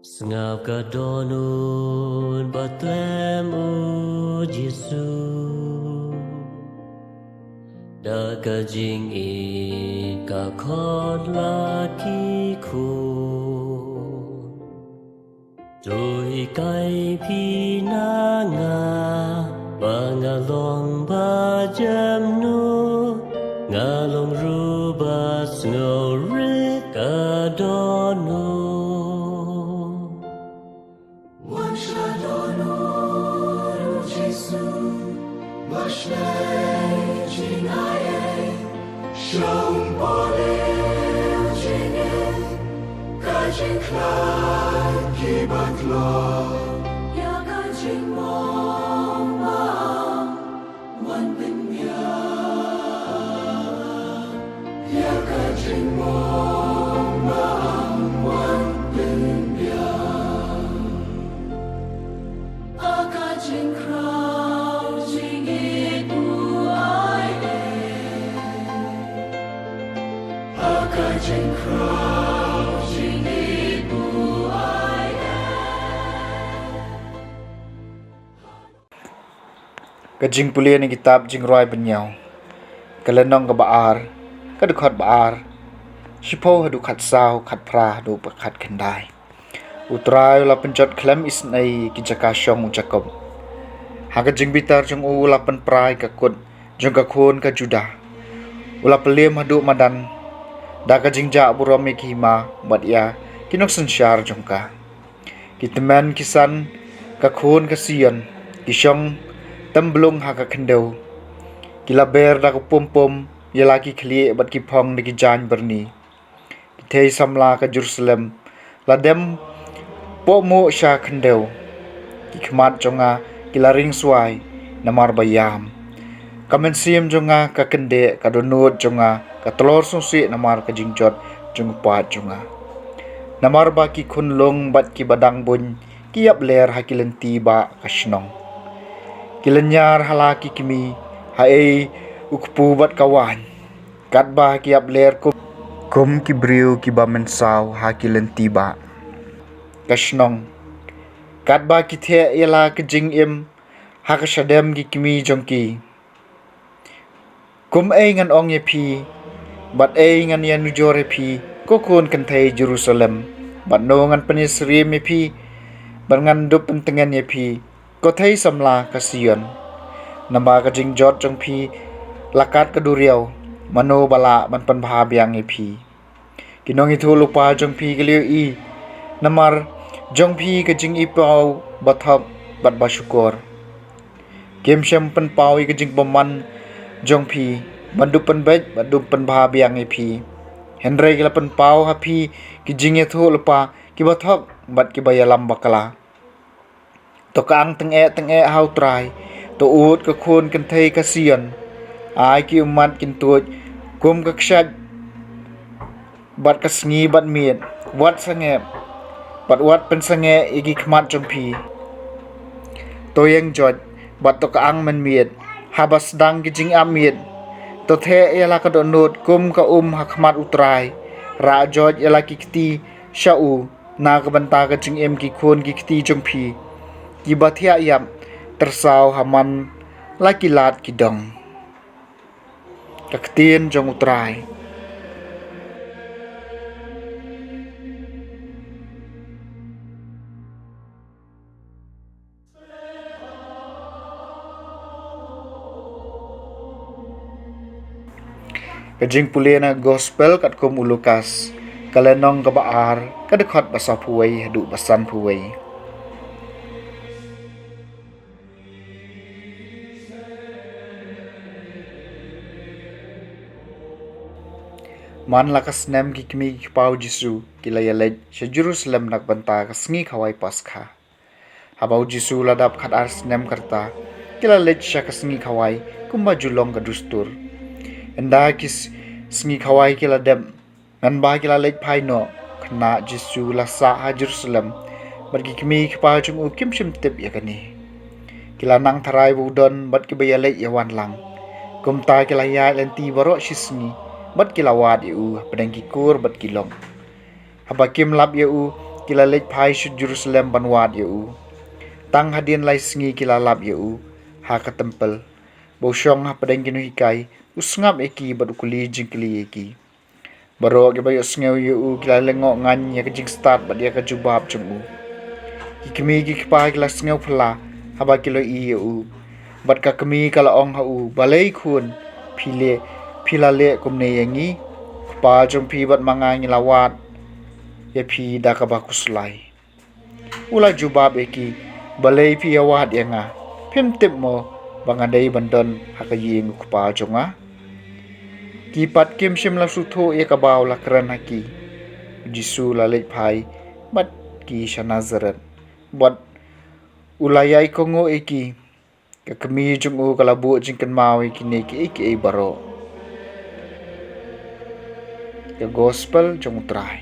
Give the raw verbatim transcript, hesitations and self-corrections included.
Sngap ka dohnud ba tlem u Jisu. Da ka jingïeit ka khot la ki khun. To hikai phi na nga ba nga long ba jemnud, nga long ruh ba sngewrit ka dohnud. Wan sha dohnud u Jisu, ba shlei jingaiei, sha u pole u jingim, ka jingkhlaiñ ki ba tlot, ïa ka jingmong ba wan pynbiang, ïa ka jingmong ba wan pynbiang. Ha ka jingkhraw jingïeit u ai ei. Ha ka jingkhraw jingïeit u ai ei. Ka jingpule na kitab Jingrwai Bynñiaw, ka lynnong kaba ar, ka dkhot ba ar, shiphew haduh khatsaw, khatphra haduh ba khatkhyndai. U Trai u la pynjot khlem isynei ki jaka shong u Jakob. Ha ka jingbitar jong u u la pynpra ïa ka kut jong ka khun ka Judah. U la pynliem haduh madan da ka jingjah burom ïa ki hima bad ïa ki nongsynshar jong ka. Ki tymmen ki san ka khun ka Sion, ki shong tymblung ha ka khyndew. Ki la ber da ka pum pum ïa la ki khlieh bad ki phong da ki jaiñ byrni. Ki thei samla ka Jerusalem la dem pohmuh sha khyndew. Ki khmat jong nga ki la ring swai namar ba ïam. Ka mynsiem jong nga ka kyndeh, ka dohnud jong nga ka tlor sngewsih namar ka jingjot jong u paid jong nga. Namar ba ki khunlung bad ki ba dang buiñ ki ïap ler ha ki lynti ba ka shnong. Ki lynñiar ha la ki kmie, haei u kpu bad ka waiñ. Katba ki ïap ler kum, kum ki briew ki ba mynsaw ha ki lynti ba ka shnong. Katba ki theh ïa la ka jingim ha ka shadem ki kmie jong ki. Kumei ngan ong ïa phi, bad ei ngan ïanujor ïa phi, ko khun kynthei Jerusalem, bad no ngan pynïasyriem ïa phi, bad ngan dup pyntngen ïa phi, ko thei samla ka Sion. Naba ka jingjot jong phi la kat ka duriaw, mano ba lah ban pynbha biang ïa phi. Ki nongïathuhlypa jong phi ki la ïohi namar jong phi ka jingipaw ba thok bad ba shukor. Kim shym pynpaw ïa ka jingbymman jong phi ban dup pynbeit bad dup pynbha biang ïa phi. Hynrei ki la pynpaw ha phi ki jingïathuhlypa ki ba thok bad ki ba ïalam bakla. To khang tyngeh tyngeh ha u Trai, to ud ka khun kynthei ka Sion. Ai ki ummat kin tuid kum ka kshaid bad ka sngi bad miet, wat sangeh bad wat pynsangeh ïa ki khmat jong phi. To ïeng joit bad to khang mynmiet haba sdang ki jingap miet. To theh ïa la ka dohnud kum ka um ha khmat u Trai. Rah joit ïa la ki kti sha u na ka bynta ka jingim ki khun ki kti jong phi, ki ba thiah ïap tyrsaw ha man la ki lad ki dong. Ka ktien jong u Trai. Ka jingpule na Gospel katkum u Lukas, ka lynnong kaba ar, ka dkhot ba sawphew wei haduh ba sanphew wei. Man la ka snem ki kmie ki kpa u Jisu ki la ïaleit sha Jerusalem na ka bynta ka sngi khawai Paskha. Haba u Jisu u la dap khatar snem ka rta, ki la leit sha ka sngi khawai kumba ju long ka dustur. Ynda ki s-, sngi khawai ki la dep, ngan ba ki la leit phai noh, khynnah Jisu u la sah ha Jerusalem, bad ki kmie ki kpa jong u kim shym tip ïa kane. Ki la nang tharai ba u don bad ki ba ïaleit ïawan lang. Kumta ki la ïaid lynti baroh shi sngi bad ki la wad ïa u hapdeng ki kur bad ki lok. Haba kim lap ïa u, ki la leit phai sha Jerusalem ban wad ïa u. Tang hadien lai sngi ki la lap ïa u ha ka templ ba u shong hapdeng ki nonghikai, u sngap ïa ki bad u kylli jingkylli ïa ki. Baroh kiba ïohsngew ïa u ki la lyngngoh ngan ïa ka jingstad bad ïa ka jubab jong u. Ki kmie ki kpa ki la sngewphylla haba ki la ïohi ïa u. Bad ka kmie ka la ong ha u, "Balei khun, phi leh, phi la leh kumne ïa ngi? Kpa jong phi bad ma nga ngi la wad ïa phi da kaba khuslai." U la jubab ïa ki, "Balei phi ïa wad ïa nga? Phim tip mo ba nga dei ban don ha ka ïing u kpa jong nga?" Ki pat kim shym la sngewthuh ïa kaba u la kren ha ki. U Jisu u la leit phai bad ki sha Nasareth, bad u la ïai kohnguh ïa ki. Ka kmie jong u ka la buh jingkynmaw ïa kine kiei kiei baroh. Ka Gospel jong u Trai.